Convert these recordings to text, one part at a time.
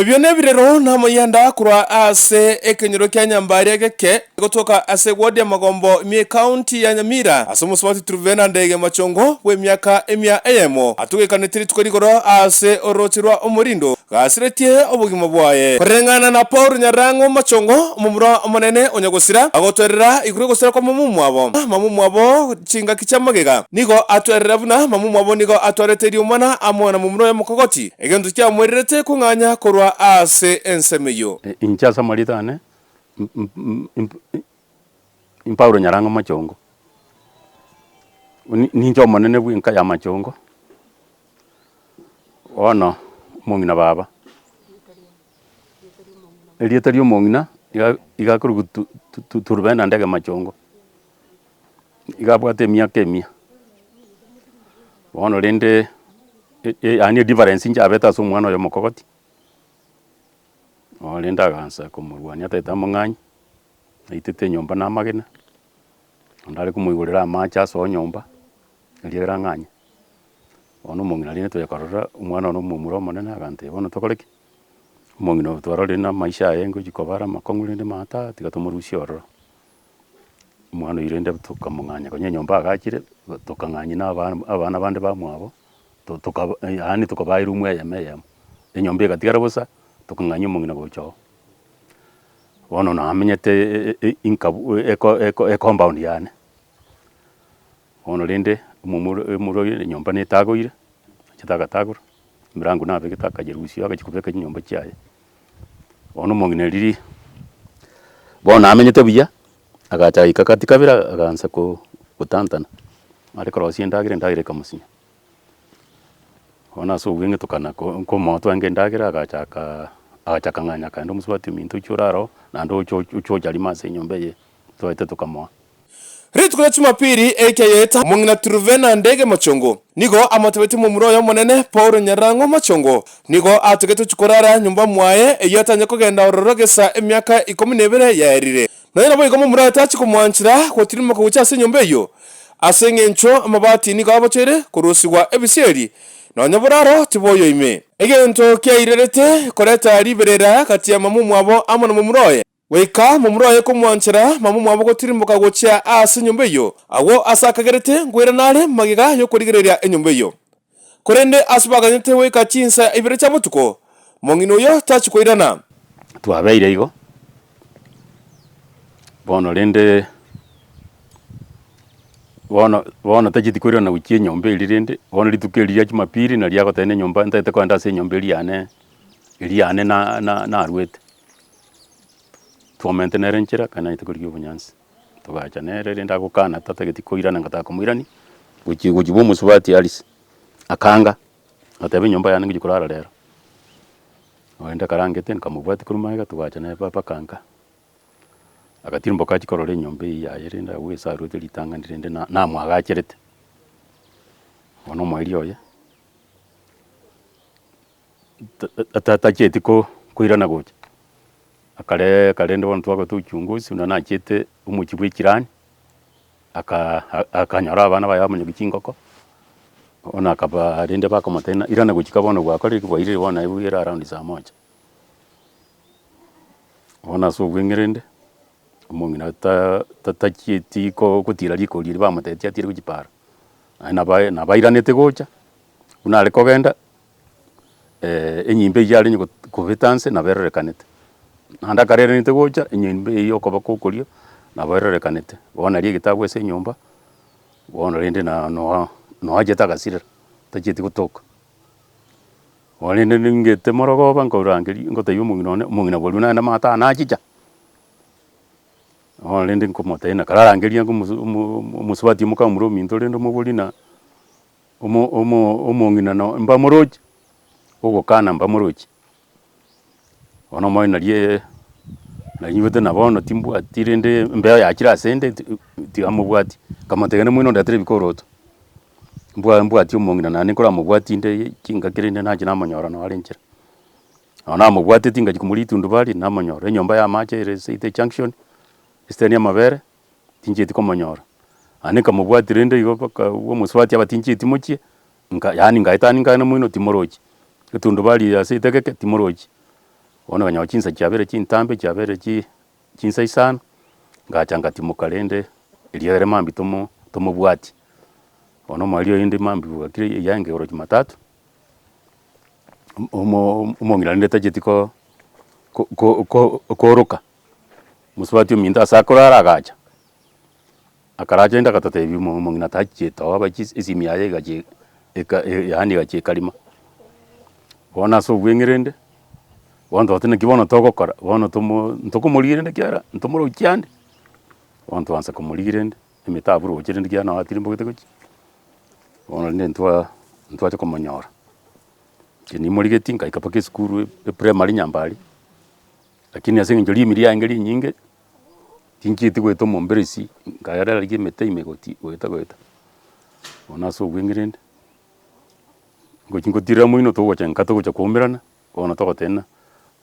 Ebio nebirero na amayanda korwa ase ekenyoro kia Nyambaria geke gotoka ase ewodi ya Magombo ime ekaunti ya Nyamira ase omosubati Truvena Ndege Machongo bw'emiaka emia eyemo atugekanete rituko rigoro ase orooche rwa Omorindo gasiretie obogima bwaye. Koreng'ana na Paul Nyarang'o Machongo omomura omonene o Nyagosira agotwerera igoro y'ogosira kwa momumwabo mamumwabo chingaki chi'amagega nigo atwerera buna mamumwabo nigo atwarete riomana amo na momura oye mokogoti. Egento kiamoirerete kong'anya korwa ase ensemo eyio. Inche ase amarieta ane Paulo Nyarang'o Machongo, ninche omonene bw'enka ya Machongo, bono omong'ina baba. Erieta ria omong'ina iga iga akorokwa Turubena Ndege Machongo, iga abwate emiaka emia. Bono rende yaani edifference nchabete ase omwana oyo omokogoti, bono rende agansa komorwania atagete among'anye, aitete enyomba na amagena, naende are komoigorera amache asoe nyomba, erio ere ang'anye. Bono omong'ina rende tonya korora omwana one omomura omonene agantebia bono tokore ki? Omong'ina oyo twarorire na amaisha aye ngochia koba are amakong'u rende maata tiga tomorusie ororo. Omwana oyio rende tokamong'anya konya enyomba agachire, tokang'anyia na abana abana bande bamwabo, to tokaba yaani tokabaa eroom eyemo eyemo, enyomba egatigara bosa, tokang'anyia omong'ina gocha oo. Bono namenyete inka eko eko ecompound yane. Bono rende omomura omomura oyo enyomba netagoire, achete agatagora, emirango nabegete akayerusia agachia kobeka chinyomba chiaye. Bono omong'ina riria, bono namenyete buya, agacha agaika gati kabere agaansa ko gotantana, are korosia endagera endagera ekamosinya. Bono ase obweng'e tokana ko nkomoa twange endagera agacha akaa agacha akang'anya akaenda omosubati ominto ochia orare oo, naende oche oche ocharime ase enyomba eye twaete tokamoa. Rituko ria Jumapili ekia yaeta, omong'ina Truvena Ndege Machongo nigo amotebetie momura oye omonene Paulo Nyarang'o Machongo nigo atagete gochia korara nyomba mwaye eyio atanye kogenda ororo gesa emiaka ikomi na ebere yaerire. Nonya naboigo momura oye tachi komwanchera gotirimboka gochia ase enyomba eyio, ase engencho amabati nigo abocheire korusigwa ebisieri, nonya boraro tiboyo ime. Egento kiairerete koreta riberera gati ya mamumwabo amo na momura oye. Goika momura oye komwanchera mamomwabo gotirimboka gochia aase enyomba eyio, agwo ase akagerete nkoirana are magega y'okorigereria enyomba eyio. Korende ase baganyete goika chinsa ibere chia botuko, mong'ina oyio tachi koirana. Twabeire igo, bono rende bono bono tacheti koirana gochia enyomba eria rende, bono rituko erio ria jumapili nario agoteba na enyomba ntagete kogenda ase enyomba eria yane eria yane na na narwete. Twamenyete nere nchera ekero naete korigia obonyansi, togacha nere rende agokana tatageti koirana ngataka komoirania, gochia gochia bwa omosubati Alice, akanga, agateba enyomba yane ngochia korara rero. Rende akarangete nkamobwatia korwa magega togacha nere mpaka nka, agatirimboka achia korora enyomba eywo yaye rende abwo ase arwete ritang'ani rende na namwagacherete, bono omoerio oye. Tatachieti koirana gocha, akareka rende bono twagotwa uchunguzi buna nachiete omochie bwa echirani, aka akanyora abana baye bamonywa chingoko, bono akabaa rende bakomotebia ng'a irana gochia ka bono gwakorire ki bwairire bono naye bwaire around saa moja. Bono ase obweng'e rende, omong'ina ta tatachieti ko gotira rikori erio bamotebetie atire gochia para, naende nabo nabo airanete gocha, buna are kogenda. enyimba eyio yarenge kobeta nse nabo erorekanete, naende akareranete gocha enyimba eyio okoboko okorio nabo erorekanete. Bono nario egetabu ase enyomba, bono rende na noa noachete agasirera, tachieti gotoka. Bono rende ningete morogoba nkorangeria ngotebia omong'ina one, omong'ina bwaria naende amato aya nachicha, bono rende nkomotebia na kararangeria omosu omo omosubati omokamura ominto rende omoborie na. Omo omo omong'ina no mbamoroche, ogokana mbamoroche. Bono omanye naria nanyigwete na bono timbwati rende embeo yachire ase nde ti tiamobwati, nkamotebia genda moino ondetere ebikoroto, mbwa mbwati omong'ina naende nkoramobwati inde chingaki rende nache namonyora noo are nchera. Nonye namobwateti ngachia komoria etundubari namonyora, enyomba ya amache ere seito ejunction, esiteni ya amabere. Tinchieti komonyora. Naende nkamobwatia rende igo mpaka omosubati aba tinchieti mochie, nka yaani ngaetania nkaenda moino timorochi, etundubari eye ase etegeke timorochi. Bono okanyora chinsa chiabeire chintambe chiabeire chi chinsa isano, ngacha ngatimoka rende erio ere mambia tomo tomobwatie. Bono omoerio oyio inde mambia bwakire eyange igoro jumatatu, omo omong'ina rende tacheti ko ko ko kooroka, mosubati ominto ase akorara agacha, akaracha rende agatotebia omo omong'ina tachiete oo abachi esimi yaye egachi eka yaani egachi ekarima. Bono ase obweng'e rende, bono toteba naki bono togokora, bono tomo ntokomorigia rende ekiagera ntomorochi ande, bono twaansa komorigia rende, emete abwo roche rende ekiagera nabo atirimbogete gochia, bono rende ntwa ntwacha komonyora. Inche nimorigetie nkaika mpaka esukuru eprimary nyambari, lakini ase eng'encho rimi riaenge rinyinge, tinchieti goeta omomberesi, nkaerera rigia emete ime goti goeta goeta, bono ase obweng'e rende, ngochi ngotirera moino togocha nka togocha koumerana, bono togotenena,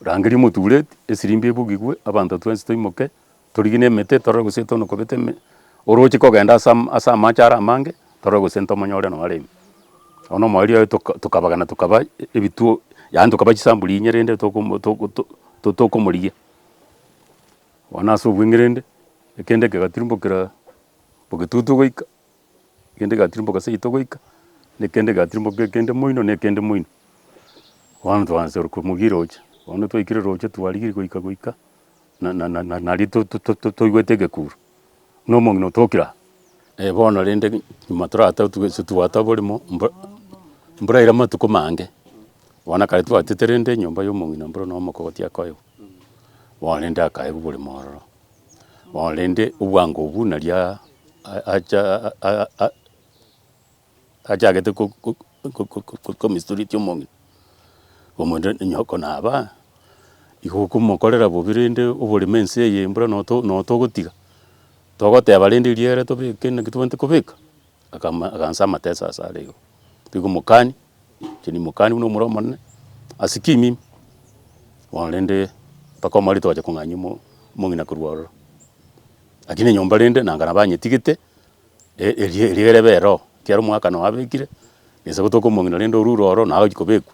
rangeria omotureti, esirimbi ebugigwe, abanto twensi toimoke, torigie na emete torore gose tona kobeta eme oroche kogenda ase ama ase amache are amange, torore gose ntomonyore noo are ime. Bono omoerio oye toka tokabagana tokaba ebituo yaani tokaba chisamburi inye rende tokomo toko to tokomorigia. Bono ase obweng'e rende, ekende kegatirimbokera bogetutu goika, ekende kegatirimboka seito goika, na ekende kegatirimboka ekende moino na ekende moino. Bono twaansa komogia roche, bono twaikire roche twarigirie goika goika, na na na naria to to to toigwete egekuro, buna omong'ina otokire aa. Bono rende nyuma toratotwe ase twata oboremo mbo mboraire amatuko mange, bono ekero twatete rende enyomba ya omong'ina mboro na omokogoti akoegwa, bono rende akaegwa oboremo ororo. Bono rende obwango obwo naria acha achagete ko- ko- ko- ko- komistreat omong'ina, omonto nyoko naba, igo okomokorera bobe rende oboremo ense eye mbura noto notogotiga, togoteba rende riere tobeke naki tobwenerete kobeka, akama agansa amateso ase are igo. Tiga omokani, inche nimokani buna omoro omonene, ase kimimi, bono rende mpaka omorito togacha kong'anyia omo omong'ina korwa ororo. Lakini enyomba rende nanga nabo anyetigete, eria eria erebe ero, ekiagera omwaka noo abekire, gese gotoka omong'ina rende orure ororo naye ochi kobekwa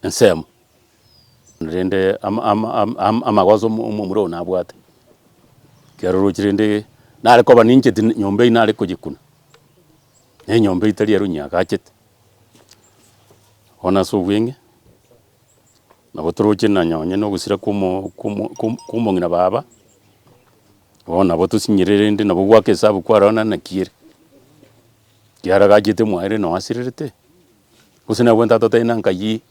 ensemo. Rende ama ama ama amagoso omo omomura oyo nabwate, ekero oroche rende nare koba ninche tindi nyomba eywo nare koyekuna, na enyomba eywo tari ero nyiagachete. Bono ase obweng'e, nabo toroche na nonye na ogosira kwa omo kwa omo kwa omong'ina baba, bono nabo tosinyire rende nabo goaka esabu kwarora na naki ere, ekiagera gachete mwaye rende noo asirerete, gose nabwenerete atotebie na nkai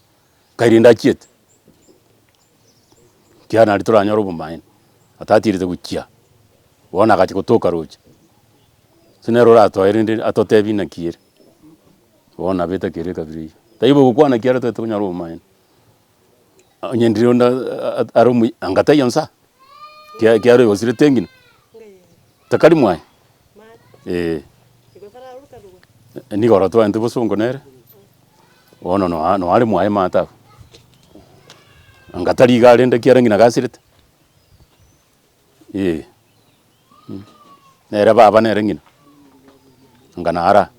nkai rende achiete, ekiagera nario toranyore obomaene, atatirete gochia, bono agacha gotoka roche, ase nere oratoe rende atotebie naki ere, bono nabo etakeire ekabira eywo. Taibo gokwana ekiagera totagete konyora obomaene, onye ndire onde are omuya anga taiyo nsa, ekiagera oyo osirete engina, takari mwaye eh. Nigo oro twaente bosongo nere, bono noa noare mwaye maate abwo, anga tari iga arende ekiagera ng'ina gasirete, eh, nere baba nere ng'ina, anga naro aa,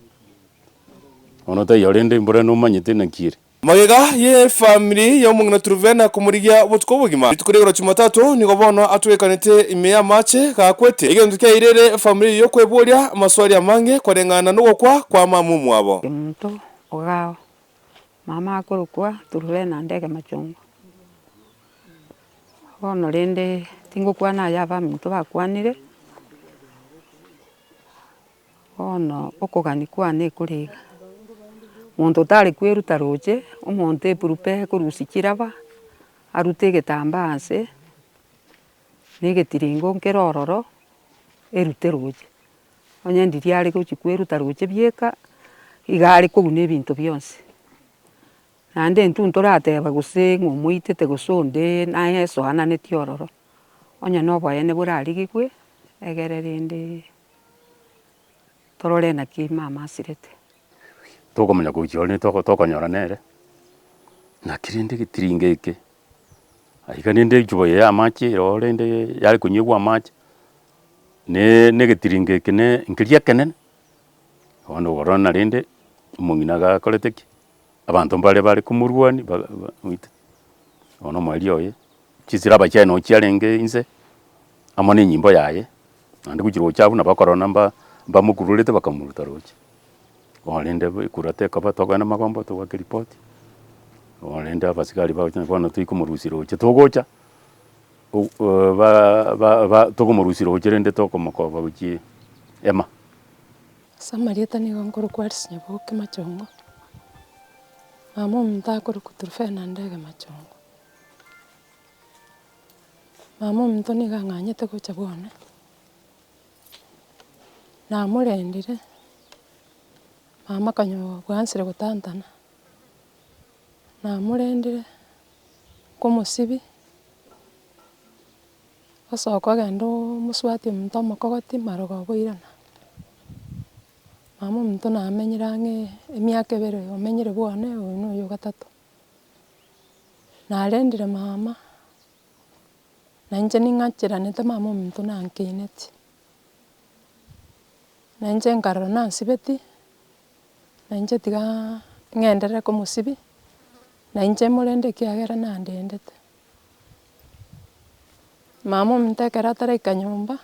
bono taiyo rende mbore nomanyete naki ere. Magega y'efamiri y'omong'ina Truvena komorigia obotuko obogima, rituko ri'igoro Jumatatu nigo bono atwekanete ime y'amache gakwete, egento kiairere efamiri eyio kweboria amaswali amange koreng'ana nogokwa kwa mama omwabo. Omonto ogao, mama akorokwa Truvena Ndege Machungwa. Bono rende tingokwana aya abaminto bakwanire, Bono okogania kwane ekore iga, monto otare kweruta roche, omonto epurupe ekorusia chiraba, arute egetambaa nse, na egetiringo nkere ororo, erute roche. Onye ndiria are gochi kweruta roche bieka, iga are kobuna ebinto bionsi. Naende intwe ntorateba gose ng'a omoitete gose onde naye esoananeti ororo, onye na oboene borarigigwe, egere rende. Torore naki mama asirete. Tokomanya gochia ore toko tokonyora nere, naki rende egetiringo eke, aiga rende echuba eye ya amache ere oo rende yare konyigwa amache, ne na egetiringo eke ne nkeria ekenene, bono okorora rende, omong'ina gakorete ki, abanto mbare bare komorwania ba ba moite. Bono omoerio oye, chisiraba chiaye noo chiarenge inse, amo na enyimbo yaye, naende gochia roche abwo nabo akorora mba mbamokururete bakamoruta roche. Bono rende ekura tekoba tokogenda magombo tobwake ripoti, bono rende abasigari bagocha bono toikomorusia roche togocha ba ba ba tokomorusia roche rende tokomokoba gochia ema. Ase amarieta nigo nkorokwa Alice Nyaboke Machongo, mama ominto akorokwa Truphena Ndege Machongo. Mama ominto nigo ang'anyete gocha bwane, namorendire, mama konya bwansire gotantana, namorendire, nkomosibia, Osoka ogende omosubati ominto omokogoti marogoba oirana. Mama ominto namenyire ang'e emiaka ebere omenyire bwane oyo na oyo gatato. Narendire mama, na inche ning'acheranete mama ominto nankinetie. Na inche nkarora nansibeti, na inche tiga ng'enderere komosibia, na inche morende ekiagera nandendete. Mama ominto ekero ataraika nyomba,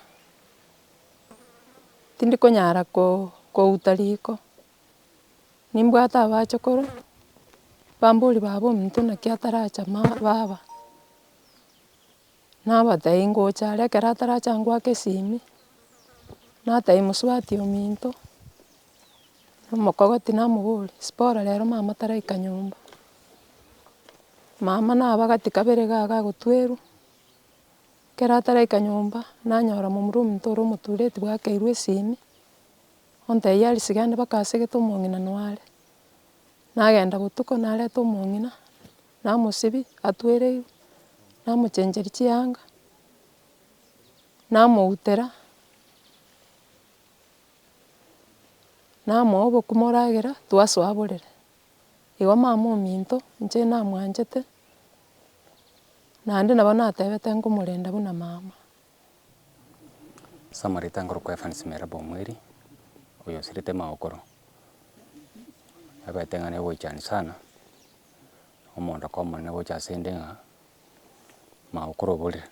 tindi konyara ko- kouta riko, nimbwate abachokoro, bamboria baba ominto naki ataracha ma baba, nabatebia ngocha are ekero ataracha ngoake esimi, natebia mosubati ominto, omokogoti namoboria, sipora rero mama taraika nyomba. Mama nabagati kabere iga gagotwerwa, ekero ataraika nyomba, nanyora momura ominto ore omotureti bwakeirwe esimi, ontebia Alice genda mpaka ase gete omong'ina noo are. Nagenda botuko nareta omong'ina, namosibia atwereirwe, namochengeria chianga, namoutera, namoa obokima oragera, twasoa borere. Igo mama ominto, inche namwanchete, naende nabo natebete nkomorenda buna mama. Ase amarieta nkorokwa Evans Meraba Omweri, oyo osirete magokoro, ebete ng'a negoichani sana, omondoko omonene gocha ase ende ng'a magokoro oborire.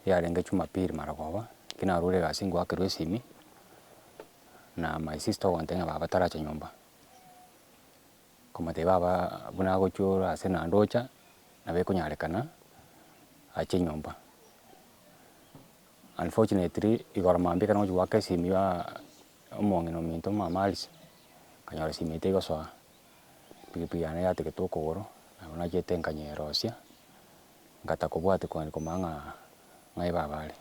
Yarenge jumapili marogoba, ekero narure egasi ngoakerwa esimi, na my sister ogontebia ng'a baba taracha nyomba. Nkomotebia baba buna agochia ore ase naende ocha, nabo ekonyarekana ache nyomba. Unfortunately, igoro mambia ekero ngochia goaka esimi ya omong'ina ominto mama Alice, nkanyora esimi eye tegosoa, epikipiki yane yatigete okogoro, nabo nachete nkanyerosia, ngata kobwatia kogenda komanya ng'a ng'ai baba are.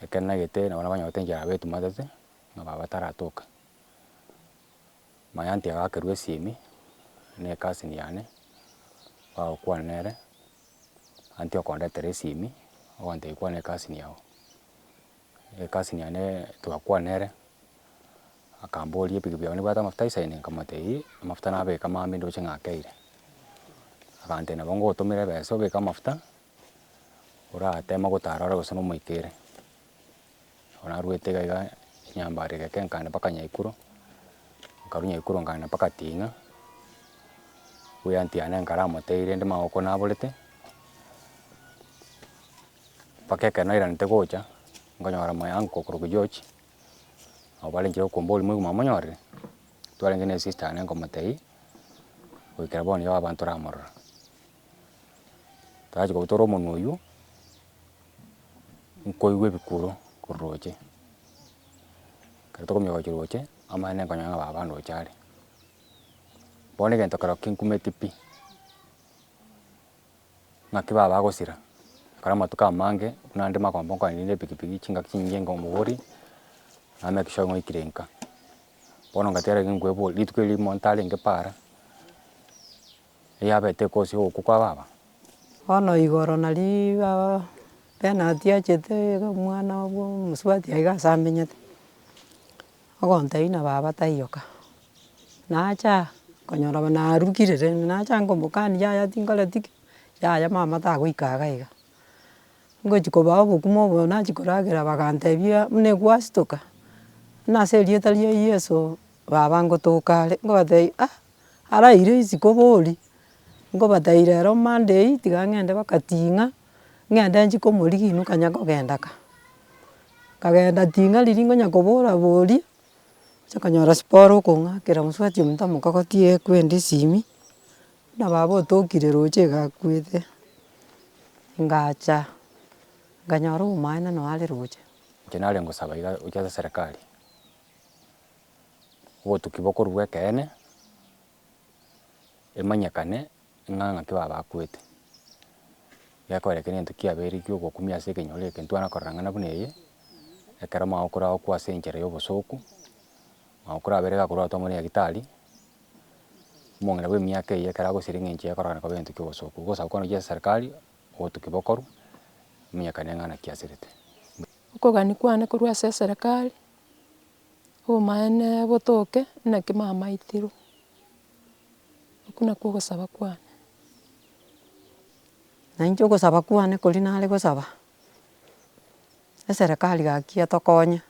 Ekero nagete nabo nabanyorete enchera betumatete, ng'a baba taratoka. My aunty agakerwa esimi, na ecousin yane, bagokwana nere, aunty okondetera esimi, ogontebia kwana ecousin yago. Ecousin yane togakwana nere, akamboria epikipiki yao nebwate amafuta aisaine, nkamotebia amafuta nabeka mambia ndoche ng'a akeire. Akantebia nabo ngogotomera ebesa obeke amafuta, orateme gotara ore gose nomoika ere. Nabo narwete iga iga nyambare geke nkaenda mpaka nyaikuro, nkarwa nyaikuro nkaenda mpaka ting'a, bwe aunty yane nkaramotebia rende magoko naborete, mpaka ekero nairanete gocha, nkonyora my uncle okorokwa George, nabo bare nchera okomboria moigwa mwamonyorire, twarenge na esister yane nkomotebia, goikera bono iga baba ntoramorora. Twachia kobutora omonwe oywo, nkoigwa ebikuro korwa roche, ekero tokomanya gochia roche, amaene nkonyora ng'a baba ndoche are. Bono egento kero kinkumeti pi, ng'aki baba agosira, ekero amatuko amange, buna ande magombo nkoenda ninde epikipiki chingaki chinyinge nkomobori, na make sure ng'a oikire nka. Bono ngatiga nkoeboria, rituko erimo ntarenge para. Eyabete ekosi y'ogokwa kwa baba. Bono igoro naria baba Benard achete iga omwana bwa omosubati aiga ase amenyete, ogontebia ng'a baba taiyo ka, nacha aa, nkonyora narugire rende nacha nkomokania yaya tinkoreti ki, yaya mama tagoika iga iga. Ngochi kobaa obokima obo nachia koragera bagantebia buna egwasitoka, buna ase erieta ria Yeso baba ngotoka are, nkobatebia ah, araire isiko bori. Nkobatebia rero Monday tiga ng'ende baka Ting'a, ng'ende nchie komorigia inwe kanya kogenda ka. Nkagenda Ting'a riria nkonya kobora boria, nche konyora siporo okong'akera mosubati ominto omokogotie ekwende esimi, buna baba otokire roche iga akwete, ngacha, nkanyora obomaene noo are roche. Inche nare ngosaba iga gochia ase eserekari, obotuki bokorwa ekeene, emanyekane ng'a ng'aki baba akwete. Gekogera eke negento kiabeire kia ogokumia ase ekenyoro eke ntwana korora ng'ana buna eye, ekero magokoro agokwa ase enchera ya obosoku, magokoro abere gakorwa amo na nyagetari, omong'ina bwa emiaka eye ekero agosiria eng'encho eye ekororana koba egento kia obosoku. Ogosaba kwane gochia ase eserekari, obotuki bokorwe, emanyekane ng'a naki asirete. Okogania kwane korwa ase eserekari, obomaene botoke naki mama aitirwe, okwo nakwo ogosaba kwane. Na inche ogosaba kwane koria nare gosaba, eserekari gaki etokonye,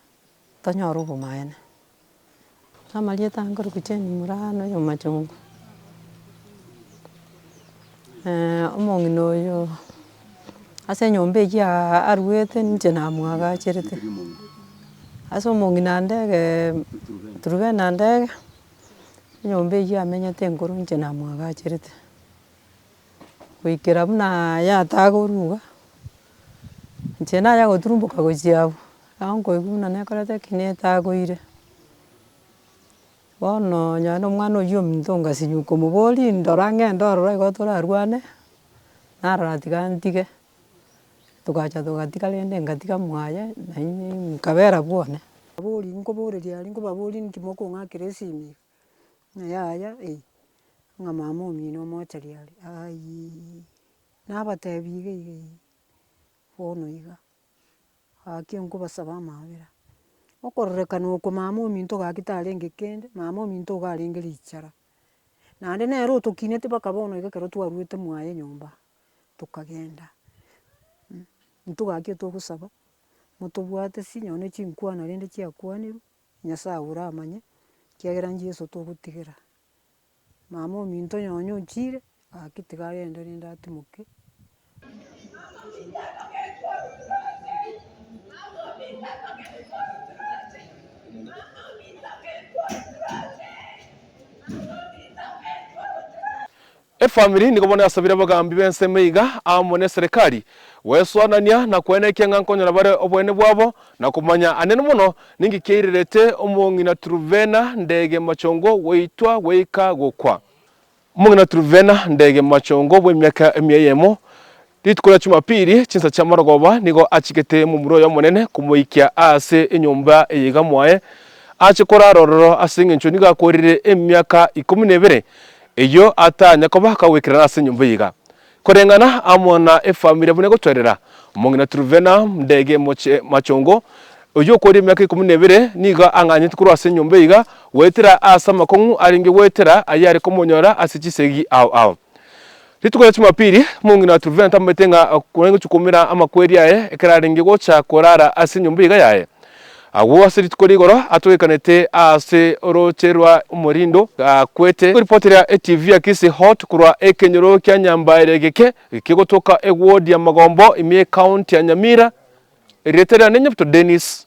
tonyore obomaene. Amarieta nkorokwa Jane Murano oyo Machungu, omong'ina oyo ase enyomba eywo aruete ninche namwagacherete, ase omong'ina Ndege Truvena Ndege, enyomba eywo amenyete enkoro inche namwagacherete, goikera buna yatagorwa iga, inche naya goturumboka gochia abwo. Nabo nkoigwa buna nekorete ki? Netagoire. Bono onye na omwana oywo ominto ngasinywa komoboria ndora ng'ende ororo igo torarwane, narora tiga ntige, togacha togatiga rende ngatiga mwaye naende nkabera bwone. Bori nkoboreria aria nkobaboria nki mokong'akera esimi iga, ng'a yaya eh, ng'a mama omino omochari are, ayiiii, nabatebia iga iga iga, bono iga. Gaki nkobasaba amaabera, okororekana oko mama ominto gaki tarenge kende, mama ominto iga arenge richara. Naende nere otokineti mpaka bono iga ekero twaruete mwaye nyomba, tokagenda intwe gaki etogosaba, motobwate si nonye chinkwana rende chiakwanirwe, Nyasaye oramanye, ekiagera Yeso togotigera. Mama ominto nonye ochire, gaki tiga agende rende atimoke. Efamiri nigo bono yasabire abagambi b'ensemo iga amo neserekari gwesoanania na koenekia ng'a nkonyora bare oboene bwabo na komanya anene mono ninki kiairerete omong'ina Truvena Ndege Machongo goitwa goika gokwa. Omong'ina Truvena Ndege Machongo bw'emiaka emia eyemo, rituko ria Jumapili chinsa chia marogoba nigo achigete momura oye omonene komoikia aase enyomba eye iga mwaye ache korara ororo ase engencho nigo akorire emiaka ikomi na ebere Eyio atanya koba kagoikerana ase enyomba eye iga. Koreng'ana amo na efamiri buna egotwerera, omong'ina Truvena Ndege Moche Machongo, oyio okoria emiaka ikomi na ebere, nigo ang'anyete korwa ase enyomba eye iga goetera ase amakong'u arenge goetera ayare komonyora ase chisegi ao ao. Rituko ria Jumapili, omong'ina Truvena tamanyete ng'a korenge gochia amakweri aye ekero arenge gocha korara ase enyomba iga yaye. Agwo ase rituko rigoro atogekanete aase orooche rwa omorindo gakwete. Ripoti ria etv ya Kisii Hot korwa ekenyoro kia Nyambaere geke kegotoka eward ya Magombo ime y'ecounty ya Nyamira, erieta riane Nyabuto Dennis.